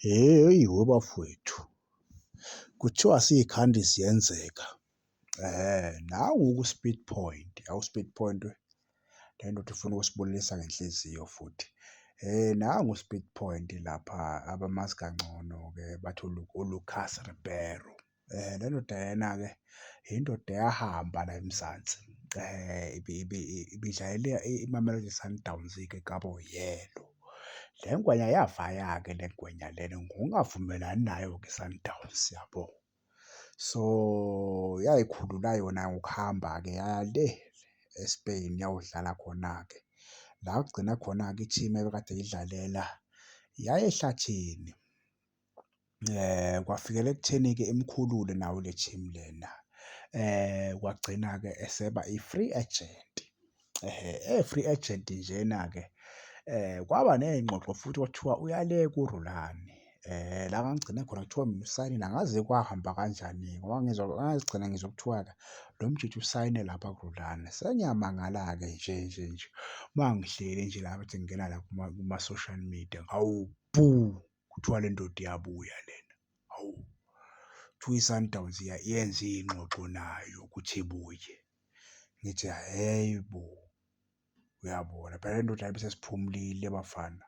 Hheyi webafwethu, kuthiwa siyikhandi ziyenzeka. Nangu-ke u-Speed Point, hhawu u-Speed Point le ndoda ifuna ukusibulalisa ngenhliziyo futhi. Nangu u-Speed Point lapha abamazi kangcono-ke bathi uLucas Ribeiro. Le ndoda lena-ke indoda eyahamba la eMzansi ibidlalela iMamelodi Sundowns-ke kaBoyelo. Le ngwenya yavaya-ke le ngwenya lena ngokungavumelani nayo-ke i-Sundowns, yabo. So, yayikhulula yona ngokuhamba-ke yaya le e-Spain yayodlala khona-ke. La kugcina khona-ke i-team ebekade eyidlalela yaya ehlathini. Kwafikela ekutheni-ke imkhulule nayo le team lena. Kwagcina-ke eseba i-free agent. Ehhe, eyi-free agent njena-ke kwaba ney'ngxoxo futhi kwathiwa uya le kuRulani la ngangigcine khona kuthiwa mina usayinile angazi-ke kwahamba kanjani-ke ngoba ngizwa ngagcina ngizwa kuthiwa-ke lo mjita usayine lapha kuRulani. Sengiyamangala-ke nje nje nje, uma ngihleli nje la ngithi ngingena la kuma-social media, hawu bhu, kuthiwa le ndoda iyabuya lena, hawu! Kuthiwa i-Sundowns yenze iy'ngxoxo nayo ukuthi ibuye. Ngithi hheyi bo, uyabona phela le ndoda bese siphumulile bafana,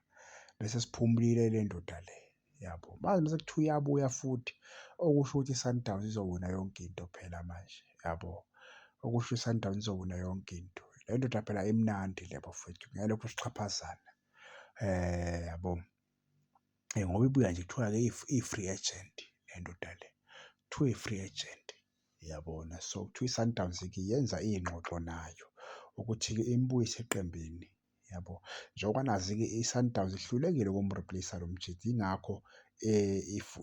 bese siphumulile le ndoda le, yabo. Manje mase kuthiwa iyabuya futhi, okusho ukuthi i-Sundowns izowina yonke into phela manje, yabo. Okusho i-Sundowns izowina yonke into. Le ndoda phela imnandi le bafowethu, ngeke lokhu sixhaphazana, yabo. Ngoba ibuya nje kuthiwa-ke iyi-free agent le ndoda le, kuthiwa iyi-free agent, uyabona. So, kuthiwa i-Sundowns-ke yenza iy'ngxoxo nayo ukuthi-ke imbuyise eqembini, yabo. Njengoba nazi-ke i-Sundowns ihlulekile ukum-replace-a lo mjita, yingakho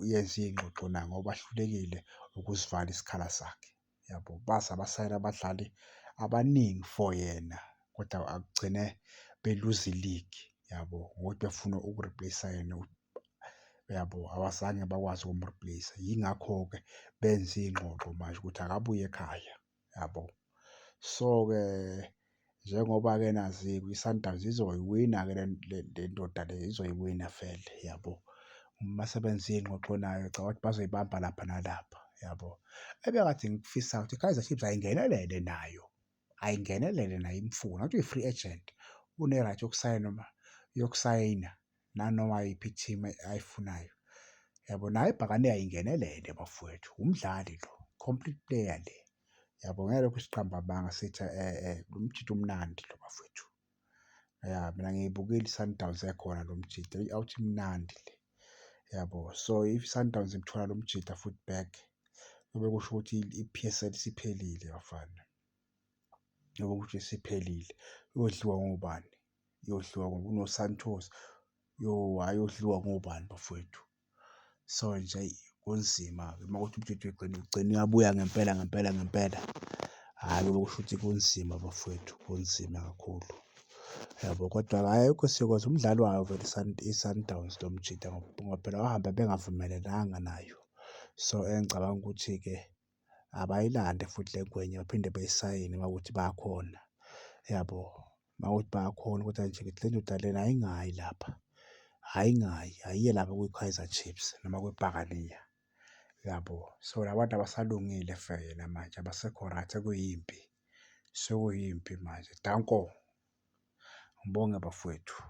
yenze iy'ngxoxo nayo ngoba bahlulekile ukusivala isikhala sakhe, yabo. Baze basayina abadlali abaningi for yena, kodwa agcine beluza iligi, yabo, ngokuthi befuna uku-replace-a yena, uyabo, abazange bakwazi ukum-replace-a. Yingakho-ke benza iy'ngxoxo manje ukuthi akabuye ekhaya, yabo. So-ke, njengoba-ke nazi-ke i-Sundowns izoyiwina-ke le ndoda le izoyiwina vele, yabo. Uma sebenze iy'ngxoxo nayo ngicabanga ukuthi bazoyibamba lapha nalapha, yabo. Ebekade ngikufisa ukuthi i-Kaizer Chiefs ayingenelele nayo, ayingenelele nayo imfune, angithi uyi-free agent, une-right yokusayina noma yokusayina nanoma yiphi i-team ayifunayo, yabo. Nayo ibhakaniya ayingenelele bafowethu, umdlali lo, complete player le, yabo. Ngeke lokhu siqambe amanga sithi lo mjita umnandi lo bafowethu. Ya, mina ngiyibukile i-Sundowns ekhona lo mjita, i-out imnandi le, yabo. So, if i-Sundowns imthola lo mjita futhi back, kube kusho ukuthi i-PSL isiphelile bafana, kuyobe kusho isiphelile. Iyodliwa ngobani? Iyodliwa uno-Santos, yo hhayi iyodliwa ngobani bafowethu? So nje eyi kunzima-ke uma kuwukuthi umjita ugcina ugcina uyabuya ngempela ngempela ngempela, hhayi kuyobe kusho ukuthi kunzima bafowethu, kunzima kakhulu, yabo. Kodwa-ke hhayi akukho esiyokwenza umdlali wayo vele i-Sundowns lo mjita ngoba phela wahamba bengavumelananga nayo. So, engicabanga ukuthi-ke abayilande futhi le ngwenya baphinde beyisayine uma kuwukuthi bayakhona, yabo. Uma kuwukuthi bayakhona kodwa nje ngithi le ndoda lena ayingayi lapha, ayingayi, ayiye lapha kwi-Kaizer Chiefs noma kwiBhakaniya, yabo. So, la bantu abasalungile for yena manje, abasekho right, sekuyimpi, sekuyimpi manje, danko. Ngibonge bafowethu.